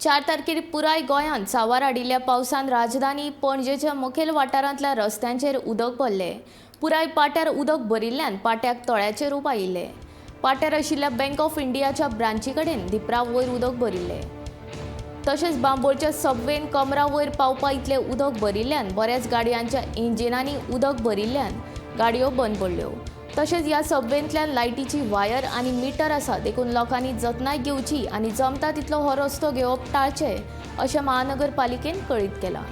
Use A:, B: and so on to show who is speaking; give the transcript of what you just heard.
A: 4 तारखेर पुराय गोंयांत सांवार हाडिल्ल्या पावसान राजधानी पणजेच्या मुखेल वाठारांतल्या रस्त्यांचेर उदक भरलें. पुराय पाट्यार उदक भरिल्ल्यान पाट्याक तळ्याचें रूप आयिल्लें. पाट्यार आशिल्ल्या बँक ऑफ इंडियाच्या ब्रांची कडेन धिपरा वयर उदक भरिल्लें. तशेंच बांबोळच्या सबवेन कमरा वयर पावपा इतलें उदक भरिल्ल्यान बऱ्याच गाडयांच्या इंजिनांनी उदक भरिल्ल्यान गाडयो बंद पडल्यो. तशेंच ह्या सबवेंतल्यान लायटीची वायर आनी मिटर आसा, देखून लोकांनी जतनाय घेवची आनी जमता तितलो हो रस्तो घेवप टाळचें अशें महानगरपालिकेन कळीत केलां.